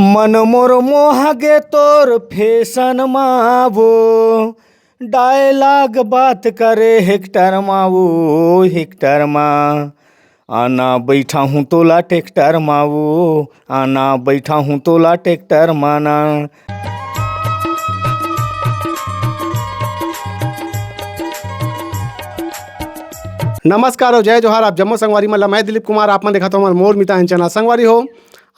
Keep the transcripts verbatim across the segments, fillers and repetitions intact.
मन मोर मोह गे तोर फैशन मा वो, डायलॉग बात करे हेक्टर मा वो, हेक्टर मा। आना बैठा हूँ तोला ट्रैक्टर मा वो, आना बैठा हूँ तोला ट्रैक्टर मा ना। नमस्कार और जय जोहार, आप जम्मो संगवारी मन ला। मैं दिलीप कुमार, आप मन देखत हो हमर मोर मितान चैनल। संगवारी हो,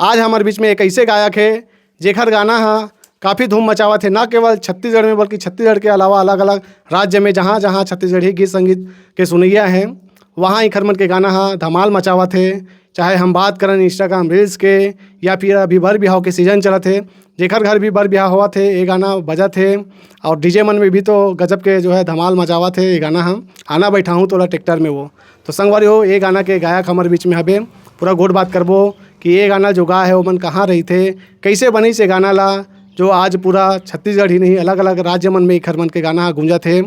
आज हमर बीच में एक ऐसे गायक हे, जेखर गाना ह काफ़ी धूम मचावत हे, न केवल छत्तीसगढ़ में, बल्कि छत्तीसगढ़ के अलावा अलग-अलग राज्य में, जहाँ-जहाँ छत्तीसगढ़ी गीत संगीत के सुनैया हैं, वहाँ इखर मन के गाना ह धमाल मचावत हे। चाहे हम बात करन Instagram reels के, या फिर अभी बर बिहाव के सीजन चलत हे, जेखर घर भी बर बिहाव होवत हे, ये गाना बजत हे। और डीजे मन में भी तो गजब के जो है धमाल मचावत हे ये गाना ह, आना बैठा हूँ तोला ट्रैक्टर में वो। तो संगवारी हो, ये गाना के गायक हमर बीच में हबे, पूरा गोठ बात करबो कि ये गाना जो गा है, ओमन कहाँ रहिथे, कैसे बनिस ये गाना ला, जो आज पूरा छत्तीसगढ़ ही नहीं, अलग-अलग राज्य मन में इखर मन के गाना ह गूंजत हे।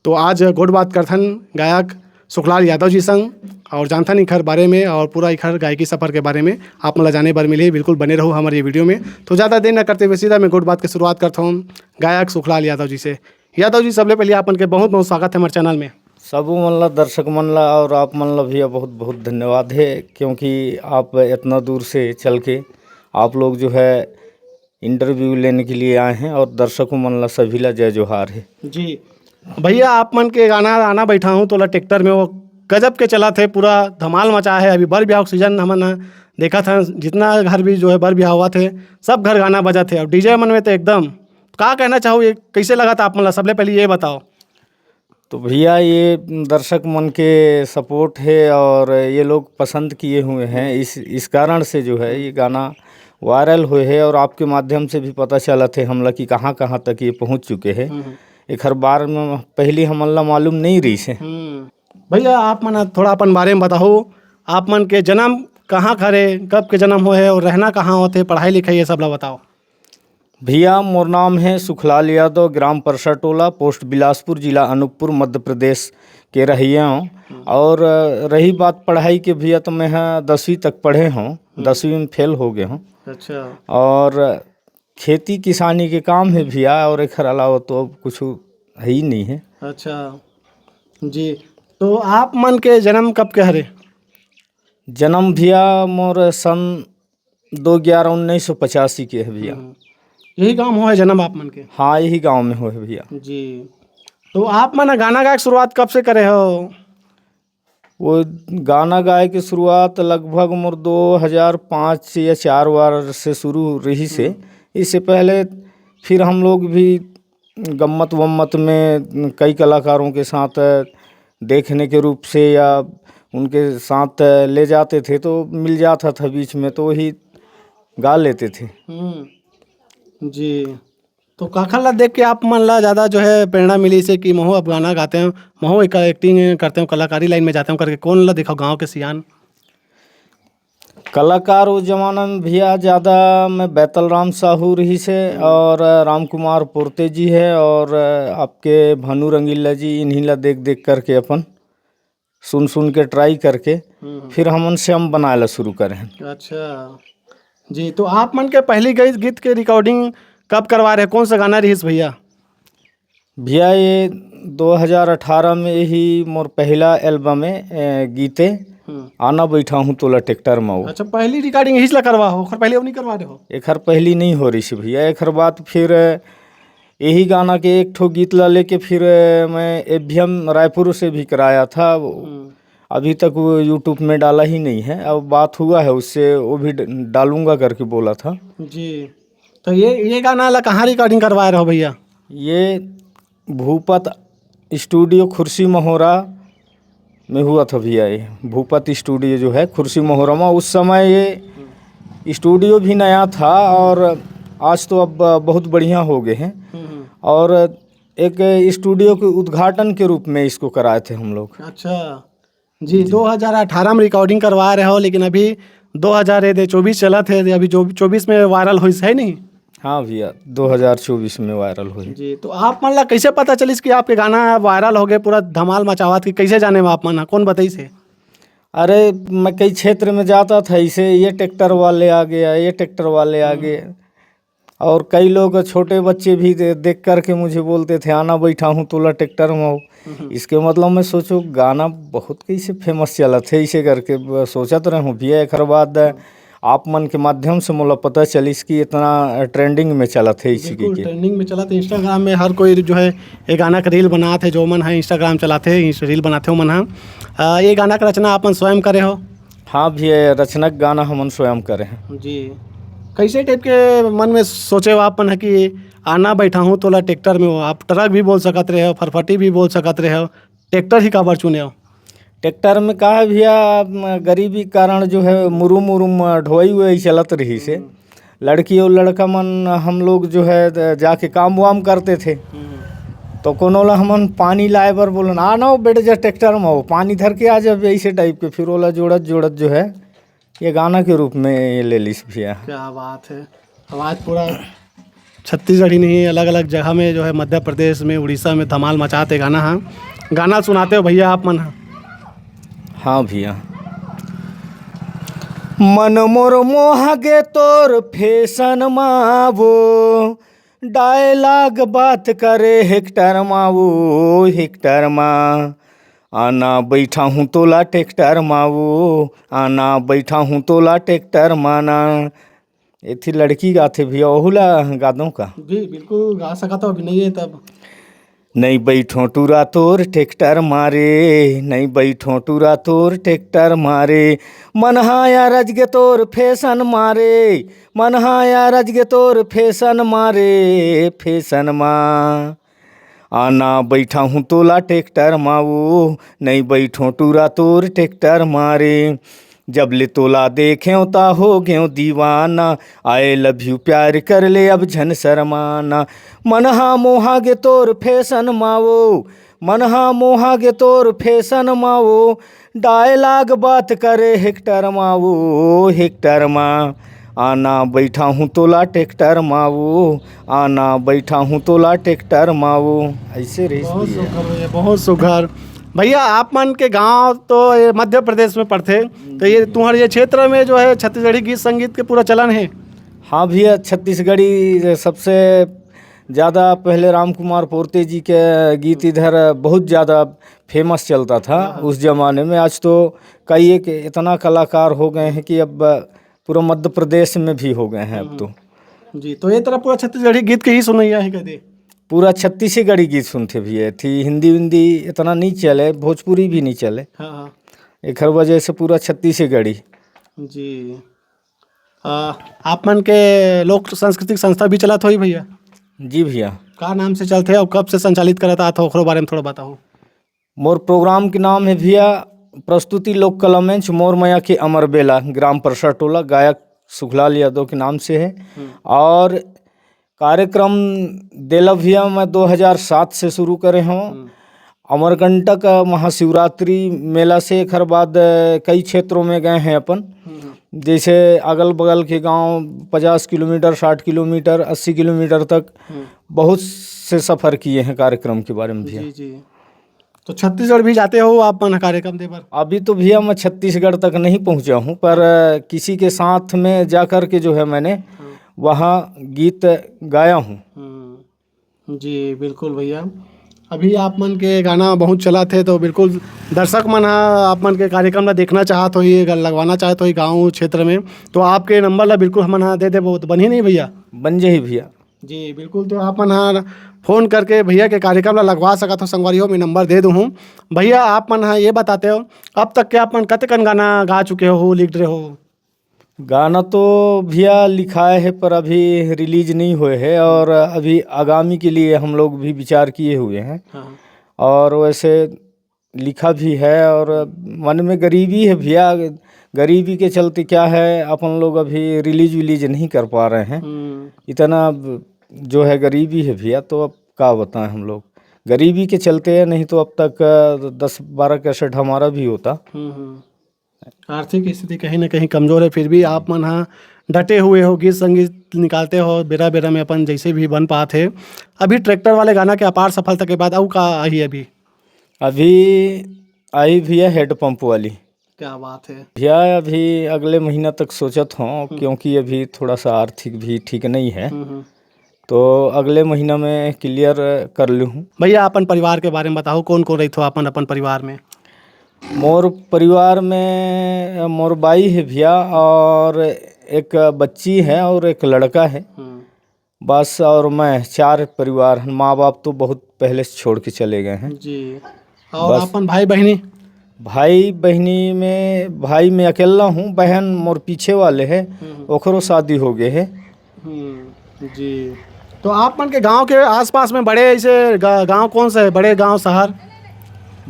तो आज गोठ बात करथन गायक सुखलाल यादव जी संग, और जानथन इखर बारे में और पूरा इखर गायकी सफर के बारे में आप मन ला जाने बर मिलही। बिल्कुल बने रहू हमर ये वीडियो में। तो ज़्यादा देर न करते हुए सीधा मैं गोठ बात के शुरुआत करथौं गायक सुखलाल यादव जी से। यादव जी, सबले पहले आप मन के बहुत बहुत स्वागत है हमर चैनल में। सबो मन ला, दर्शक मन ला और आप मन ला भैया बहुत बहुत धन्यवाद है, क्योंकि आप इतना दूर से चल के आप लोग जो है इंटरव्यू लेने के लिए आए हैं, और दर्शकों मन ला सभी ला जय जोहार है। जी भैया, आप मन के गाना आना बैठा हूँ तोला ट्रैक्टर में, वो गजब के चलत हे, पूरा धमाल मचा है। अभी बर बिहाव के सीजन हमन ह देखत हन, जितना घर भी जो है बर बिहाव होवत हे, सब घर गाना बजत हे। और डीजे मन में तो एकदम, का कहना चाहू, ये कैसे लगत आप मन ला, सबले पहले ये बताओ। तो भैया, ये दर्शक मन के सपोर्ट है और ये लोग पसंद किए हुए हैं, इस इस कारण से जो है ये गाना वायरल हुए है और आपके माध्यम से भी पता चलत है हमला कि कहाँ कहाँ तक ये पहुँच चुके हैं। हम्म। एखर बारे में पहली हमन ला मालूम नहीं रहिस है। हम्म। भैया, आप मन थोड़ा अपन बारे में बताओ, आप मन के जन्म कहाँ हरे, कब के जन्म होए है और रहना कहाँ होथे, पढ़ाई लिखाई ये सब ला बताओ। भैया, मोर नाम है सुखलाल यादव, ग्राम परसा टोला, पोस्ट बिलासपुर, जिला अनूपपुर, मध्य प्रदेश के रहिया हूँ। हम्म। और, अ, रही बात पढ़ाई के भैया, तो मैं ह दसवीं तक पढ़े हूँ, हम्म। दसवीं में फेल हो गए हूँ। अच्छा। और खेती किसानी के काम है भैया, और एखर अलावा तो अब कुछ है ही नहीं है। अच्छा जी, तो आप मन के जन्म कब के हरे? जन्म भैया मोर सन दो ग्यारह उन्नीस सौ पचासी के है भैया। हम्म। यही गांव होए जन्म आप मन के? हाँ, यही गांव में होए भैया। जी, तो आप मन गाना गाए के शुरुआत कब से करे हो? वो गाना गाए के शुरुआत लगभग मोर दो हज़ार पाँच या चार वार से शुरू रहिस हे। हम्म। इससे पहले फिर हम लोग भी गम्मत वम्मत में कई कलाकारों के साथ देखने के रूप से या उनके साथ ले जाते थे, तो मिल जाता था बीच में, तो वही गा लेते थे। हम्म, जी। तो काखर ला देख के आप मन ला ज़्यादा जो है प्रेरणा मिलिस हे कि महूँ अब गाना गाते हूँ, महूँ एक एक्टिंग करते हूँ, कलाकारी लाइन में जाते हूँ करके? कौन ला देखो गाँव के सियान? कलाकार उस जमाना में भैया ज़्यादा मैं बैतल राम साहू रहिस हे, हम्म। और राम कुमार पोर्ते जी है, और आपके भानु रंगीला जी, इन्हीं ला देख देख करके अपन सुन सुन के ट्राई करके हम्म। फिर हमन से हम बनाए ला शुरू करे हैं। अच्छा जी, तो आप मन के पहली गई गीत के रिकॉर्डिंग कब करवा रहे, कौन सा गाना रहिस भैया? भैया, ये दो हज़ार अठारह में ही मोर पहला एल्बम है, ए, गीते हम्म। आना बैठा हूँ तोला ट्रैक्टर में वो। अच्छा, पहली रिकॉर्डिंग यही ला करवा हो, ओखर पहले वो नहीं करवा रहे हो? एखर पहली नहीं हो रहिस भैया। एखर बाद फिर यही गाना के एक ठो गीत ला लेके फिर मैं एवीएम रायपुर से भी कराया था। वो हम्म। अभी तक वो YouTube में डाला ही नहीं है। अब बात हुआ है उससे, वो भी ड-, डालूंगा करके बोला था। जी, तो ये ये गाना ला कहाँ रिकॉर्डिंग करवा रहे हो भैया? ये भूपत स्टूडियो खुर्सी महोरा में हुआ था भैया। ये भूपत स्टूडियो जो है खुर्सी महोरा में, उस समय ये स्टूडियो भी नया था और आज तो अब बहुत बढ़िया हो गए हैं। हम्म, हम्म। और एक स्टूडियो के उद्घाटन के रूप में इसको कराए थे हम लोग। अच्छा जी, दो हज़ार अठारह में रिकॉर्डिंग करवा रहे हो, लेकिन अभी दो हज़ार ये दे चौबीस चलत है, अभी जो चौबीस में वायरल होइस है नहीं? हाँ भैया, दो हज़ार चौबीस में वायरल हुई। जी, तो आप मन ला कैसे पता चलिस कि आपके गाना वायरल हो गए, पूरा धमाल मचावत, कि कैसे जाने में आप मन, कौन बताइस हे? अरे, मैं कई क्षेत्र में जाता था, इसे ये ट्रैक्टर वाले आ गया, ये ट्रैक्टर वाले आ हम्म। गए। और कई लोग, छोटे बच्चे भी दे-, देख करके मुझे बोलते थे, "आना बैठा हूँ तोला ट्रैक्टर में हो।" हम्म। इसके मतलब मैं सोचो, गाना बहुत कैसे फेमस चलत है, इसे करके ब-, सोचत रहूँ भैया। एकर बाद आप मन के माध्यम से मोला पता चलिस कि इतना ट्रेंडिंग में चलत है इसी के, बिल्कुल, के। ट्रेंडिंग में चलत है। Instagram में हर कोई जो है ये गाना का रील बनात है, जो मन है Instagram चलाते हैं, रील बनाते हो मन है। अ, ये गाना का रचना आप मन स्वयं करे हो? हाँ भैया, ये रचना के गाना हमन स्वयं करे हैं। जी। कैसे टाइप के मन में सोचे हो आप मन है कि "आना बैठा हूँ तोला ट्रैक्टर में हो"? आप ट्रक भी बोल सकत रहे हो, फरफटी भी बोल सकत रहे हो, ट्रैक्टर ही काबर चुने हो? ट्रैक्टर में का है भैया, म, गरीबी के कारण जो है मुरुम उरुम ढोई हुए ही चलत रही से। हम्म। लड़की और लड़का मन हम लोग जो है द-, जाके काम वाम करते थे। हम्म। तो कोनो ला हमन पानी लाए बर बोलन, "आ ना, बैठ जा ट्रैक्टर में, हो पानी धर के आ जा", ऐसे टाइप के। फिर ओला जोड़त जोड़त जो है ये गाना के रूप में ये ले लिस भैया। क्या बात है, आवाज़ पूरा छत्तीसगढ़ी नहीं, अलग-अलग जगह में जो है, मध्य प्रदेश में, उड़ीसा में धमाल मचात हे गाना। हाँ, गाना सुनाते हो भैया आप मन। हाँ भैया। मन मोर मोहा गे तोर फैशन मा वो, डायलॉग बात करे हेक्टर मा वो, हेक्टर मा। आना बैठा हूँ तोला ट्रैक्टर मा वो, आना बैठा हूँ तोला ट्रैक्टर मा ना। एथी लड़की गाथे भैया, ओहू ला गा दो का? जी, बिल्कुल गा सकत हो, अभी नहीं है तब। नहीं बैठो टूरा तोर ट्रैक्टर मा रे, नहीं बैठो टूरा तोर ट्रैक्टर मा रे, मन हाया रज गे तोर फैशन मा रे, मन हाया रज गे तोर फैशन मा रे, फैशन मा। आना बैठा हूँ तोला ट्रैक्टर मा वो, नहीं बैठो टूरा तोर ट्रैक्टर मा रे। जब ले तोला देखेंव ता हो गेंव दीवाना, I love you प्यार कर ले अब झन शर्माना। मन हा मोहा गे तोर फैशन मा वो, मन हा मोहा गे तोर फैशन मा वो, डायलॉग बात करे हेक्टर मा वो, हेक्टर मा। आना बैठा हूँ तोला ट्रैक्टर मा वो, आना बैठा हूँ तोला ट्रैक्टर मा वो। ऐसे रहिस बहुत भैया। सुघर भैया, बहुत सुघर। भैया, आप मन के गांव तो ये मध्य प्रदेश में पड़थे, तो ये तुम्हारे ये क्षेत्र में जो है छत्तीसगढ़ी गीत संगीत के पूरा चलन है? हाँ भैया, छत्तीसगढ़ी सबसे ज़्यादा पहले राम कुमार पोर्ते जी के गीत इधर बहुत ज़्यादा फेमस चलता था हाँ। उस ज़माने में। आज तो कई एक इतना कलाकार हो गए हैं कि अब पूरा मध्य प्रदेश में भी हो गए हैं अब तो। हम्म। जी, तो ये तरह पूरा छत्तीसगढ़ी गीत के ही सुनैया है कदे? पूरा छत्तीसगढ़ी गीत सुनथे भैया, एथी हिंदी विंदी इतना नहीं चले, भोजपुरी भी नहीं चले। हाँ, हाँ। एखर वजह से पूरा छत्तीसगढ़ी। जी। आ, आप मन के लोक सांस्कृतिक संस्था भी चलत होही भैया? जी भैया। का नाम से चलथे अउ कब से संचालित करत आत हो, ओकरो बारे में थोड़ा बताओ। मोर प्रोग्राम के नाम है भैया प्रस्तुति लोक कला मंच, मोर मया के अमर बेला, ग्राम परसा टोला, गायक सुखलाल यादव के नाम से है। हम्म। और कार्यक्रम देला भैया मैं दो हज़ार सात से शुरू करे हूँ। हम्म। अमरकंटक महाशिवरात्रि मेला से, एखर बाद कई क्षेत्रों में गए हैं अपन, हम्म। जैसे अगल बगल के गांव पचास किलोमीटर, साठ किलोमीटर, अस्सी किलोमीटर तक हम्म। बहुत से सफ़र किए हैं कार्यक्रम के बारे में भैया। जी, जी। तो छत्तीसगढ़ भी जाते हो आप मन कार्यक्रम दे बर? अभी तो भैया मैं छत्तीसगढ़ तक नहीं पहुंचा हूं, पर, अ, किसी के साथ में जा कर के जो है मैंने हाँ। वहां गीत गाया हूं। हम्म। जी, बिल्कुल भैया। अभी आप मन के गाना बहुत चलत हे, तो बिल्कुल दर्शक मन ह आप मन के कार्यक्रम ला देखना चाहत होही, अगर लगवाना चाहत होही गाँव क्षेत्र में, तो आपके नंबर ला बिल्कुल हमन ह दे देबो, तो बनही नहीं भैया? बन जाही भैया। जी, बिल्कुल। तो आप मन ह फोन करके भैया के कार्यक्रम ला लगवा सकत हो संगवारी हो, मैं नंबर दे दूँ हूँ। भैया, आप मन ह ये बताते हो, अब तक के आप मन कतेकन गाना गा चुके हो, लिख रहे हो? गाना तो भैया लिखाए है, पर अभी रिलीज नहीं हुए है और अभी आगामी के लिए हम लोग भी विचार किए हुए हैं। हाँ। और वैसे लिखा भी है और मन में गरीबी है भैया, गरीबी के चलते क्या है, अपन लोग अभी रिलीज विलीज नहीं कर पा रहे हैं। हम्म। इतना ब-, जो है गरीबी है भैया, तो अब का बताएं हम लोग। गरीबी के चलते है, नहीं तो अब तक, अ, दस बारह कैसेट हमारा भी होता। हम्म, हम्म। आर्थिक स्थिति कहीं ना कहीं कमजोर है, फिर भी आप मन ह डटे हुए हो, गीत संगीत निकालते हो, बेरा बेरा में अपन जैसे भी बन पात हे। अभी ट्रैक्टर वाले गाना के अपार सफलता के बाद अउ का आही अभी? अभी आई भैया हेड पंप वाली। क्या बात है। भैया, अभी अगले महीना तक सोचत हूँ, हम्म। क्योंकि अभी थोड़ा सा आर्थिक भी ठीक नहीं है, हम्म, हम्म। तो अगले महीना में क्लियर कर लूँ। भैया, अपन परिवार के बारे में बताओ, कौन कौन रहिथो अपन, अपन परिवार में? मोर परिवार में मोर बाई है भैया, और एक बच्ची है और एक लड़का है। हम्म। बस, और मैं, चार परिवार हैं। माँ बाप तो बहुत पहले से छोड़ के चले गए हैं। जी। और बस। अपन भाई बहिनी? भाई बहिनी में, भाई में अकेला हूँ, बहन मोर पीछे वाले है, हम्म। ओकरो शादी हो गए है। हम्म, जी। तो आप मन के गांव के आसपास में बड़े ऐसे गा-, गांव कौन सा है, बड़े गांव, शहर?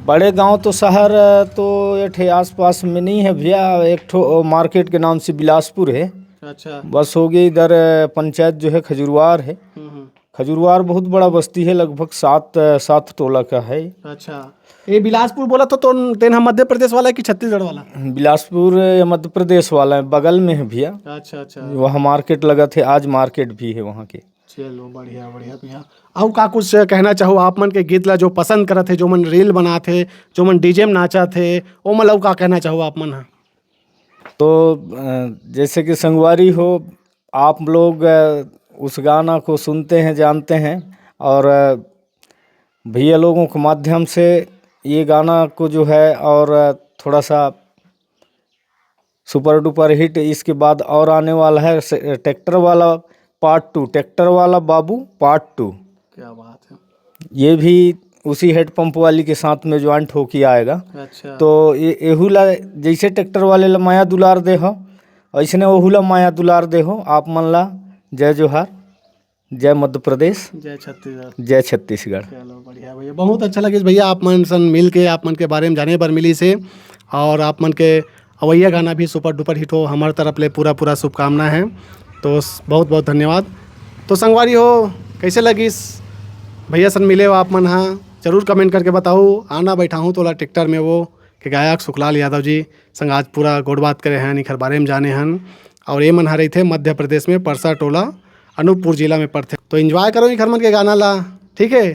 बड़े गांव तो, शहर तो ये ठे आसपास में नहीं है भैया, एक ठो मार्केट के नाम से बिलासपुर है। अच्छा। बस हो गई इधर, पंचायत जो है खजुरवार है। हम्म, हम्म। खजुरवार बहुत बड़ा बस्ती है, लगभग सात, सात टोला का है। अच्छा, ये बिलासपुर बोला तो, तो तेन हम मध्य प्रदेश वाला है कि छत्तीसगढ़ वाला? बिलासपुर ये मध्य प्रदेश वाला है, बगल में है भैया। अच्छा, अच्छा। वहाँ मार्केट लगा थे, आज मार्केट भी है वहाँ के। चलो, बढ़िया, बढ़िया भैया। और का कुछ कहना चाहो आप मन के गीत ला, जो पसंद करत है, जो मन रील बनात है, जो मन डीजे में नाचत है, ओ मन ला का कहना चाहो आप मन हा? तो अ, जैसे कि संगवारी हो, आप लोग अ, उस गाना को सुनते हैं, जानते हैं, और अ, भैया लोगों के माध्यम से ये गाना को जो है, और अ, थोड़ा सा सुपर डुपर हिट इसके बाद और आने वाला है, ट्रैक्टर वाला पार्ट टू, ट्रैक्टर वाला बाबू पार्ट टू। क्या बात है। ये भी उसी हेड पंप वाली के साथ में ज्वाइंट होके आएगा। अच्छा। तो ये, एहू ला, जैसे ट्रैक्टर वाले ला माया दुलार दे हो, ऐसने ओहू ला माया दुलार दे हो आप मन ला। जय जोहार, जय मध्य प्रदेश, जय छत्तीसगढ़। जय छत्तीसगढ़। चलो, बढ़िया भैया, बहुत अच्छा लगिस भैया, आप मन सन मिल के, आप मन के बारे में जाने बर मिलिस हे, और आप मन के अवैया गाना भी सुपर डुपर हिट हो, हमर तरफ ले पूरा पूरा शुभकामना है। तो स-, बहुत बहुत धन्यवाद। तो संगवारी हो, कैसे लगिस भैया सन मिले हो आप मन हा, जरूर कमेंट करके बताओ। आना बैठा हूँ तोला ट्रैक्टर में वो के गायक सुखलाल यादव जी संग आज पूरा गोठ बात करे हन, इखर बारे में जाने हन। और ये मन ह रहिथे मध्य प्रदेश में परसा टोला, अनूपपुर जिला में पड़थे। तो एंजॉय करो इखर मन के गाना ला, ठीक है।